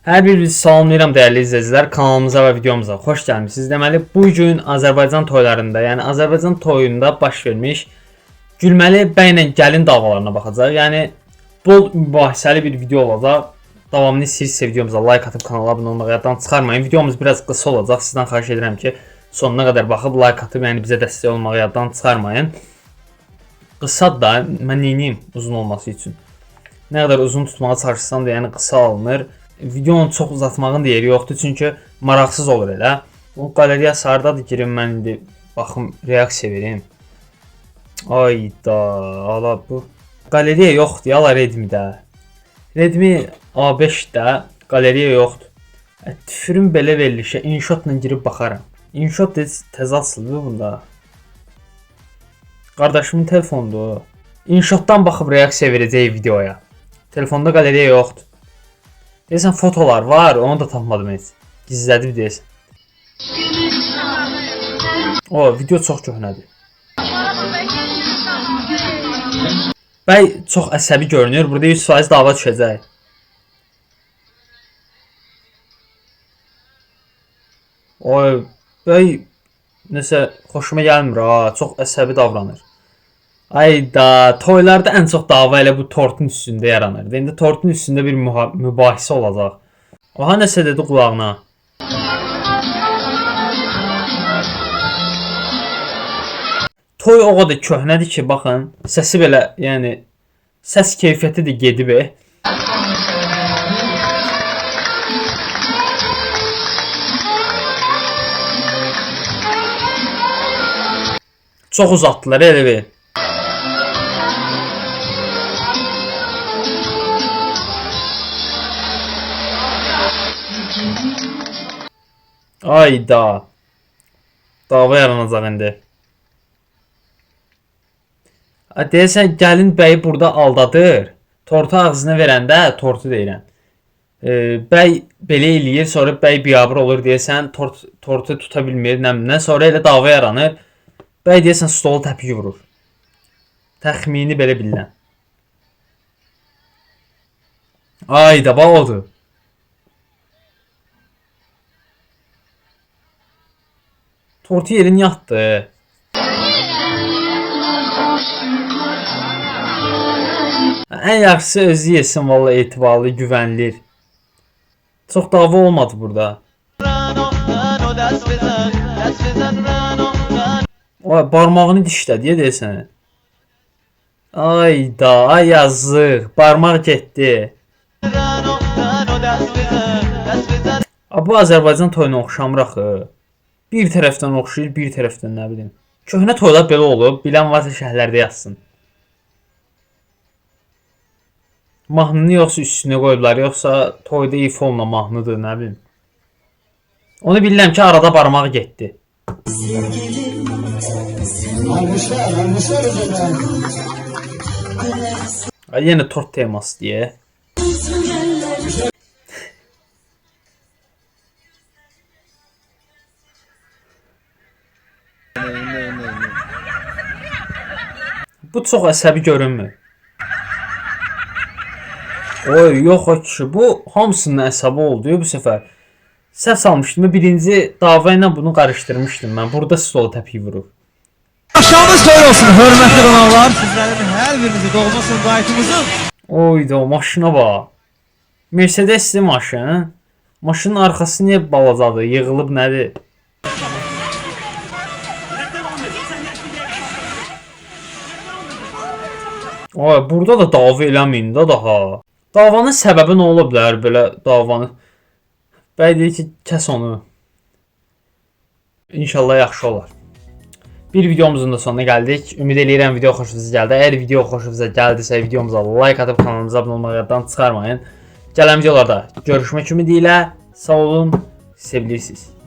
Hər birinizi salamlayıram dəyərli izləyicilər, kanalımıza və videomuza xoş gəlmisiniz. Deməli, bu gün Azərbaycan toylarında, yəni Azərbaycan toyunda baş vermiş gülməli bəylə gəlin davalarına baxacağıq. Yəni bol mübahisəli bir video olacaq. Davamını istəyirsinizsə videomuza like atıb kanala abunə olmağı yaddan çıxarmayın. Videomuz biraz qısa olacaq. Sizdən xahiş edirəm ki, sonuna qədər baxıb like atıb, yəni bizə dəstək olmağı yaddan çıxarmayın. Qısa da mən neyniyim uzun olması üçün. Nə qədər uzun tutmağa çalışsam da, yəni qısa alınır. Videonu çox uzatmağın da yeri yoxdur, çünki maraqsız olur elə. Bu qalereyası hardadır, girim mən indi baxım, reaksiya verim. Ayda, ala bu qalereya yoxdur ya Redmi-də. Redmi A5-də qalereya yoxdur. Tüfürüm belə verilişə InShot-la girib baxaram. InShot təzə açıldı bunda. Qardaşımın telefonudur. InShot-dan baxıb reaksiya verəcəyik videoya. Telefonda qalereya yoxdur. Deyəsən fotolar var, onu da tapmadım heç. Gizlədib deyəsən. O, video çox köhnədir. Bəy çox əsəbi görünür. Burada 100% dava düşəcək. Oy, bəy nəsə xoşuma gəlmir ha, çox əsəbi davranır. Ayda, toylarda ən çox dava elə bu tortun üstündə yaranır. İndi tortun üstündə bir mübahisə olacaq. Oha, nəsə dedi qulağına. Toy o qədər köhnədir ki, baxın, səsi belə, yəni səs keyfiyyəti də gedib. Çox uzatdılar elə bil. Ayda. Dava yaranacaq indi. Deyəsən gəlin bəyi burada aldadır. Tortu ağzına verəndə, tortu deyirəm. Bəy belə eləyir, sonra bəy biabır olur deyəsən, tortu tuta bilmir, nə bilim nə, sonra elə dava yaranır. Bəy deyəsən stolu təpik vurur. Təxmini belə bilirəm. Ayda, bax odur. Tortu yerin yatdı. Ən yaxşısı özü yesin, vallahi etibarlı, güvənilir. Çox dava olmadı burada. O barmağını dişlədi deyəsən. Ayda, ay yazıq, barmaq getdi. A, bu Azərbaycan toyuna oxşamır axı. Bir tərəfdən oxşayır, bir tərəfdən nə bilim. Köhnə toylar belə olub, bilən varsa şərhlərdə yazsın. Mahnını yoxsa üstünə qoyublar, yoxsa toyda ifa olunan mahnıdır, nə bilim. Onu bilirəm ki, arada barmaq getdi. Ay, yenə tort teması deyə. Bu çox əsəbi görünmür. Oy, yox o kişi, bu hamısının əsəbi oldu bu səfər. Səhv salmışdım, birinci dava ilə bunu qarışdırmışdım mən. Burada stolu təpik vurur. Axşamınız xeyir olsun hörmətli qonaqlar. Sizlərin hər birinizi doğma Sumqayıtımızın Oy da maşına bax. Mercedesli maşın. Maşının arxası niyə balacadır? Yığılıb nədir? Ay, burada da dava eləməyin də daha. Davanın səbəbi nə ola bilər belə davanı? Bəy deyir ki, kəs onu. İnşallah yaxşı olar. Bir videomuzun da sonuna gəldik. Ümid eləyirəm video xoşunuza gəldi. Əgər video xoşunuza gəldisə videomuza like atıb kanalımıza abunə olmağı yaddan çıxarmayın. Gələn videolarda görüşmək ümidi ilə sağ olun, sevilirsiniz.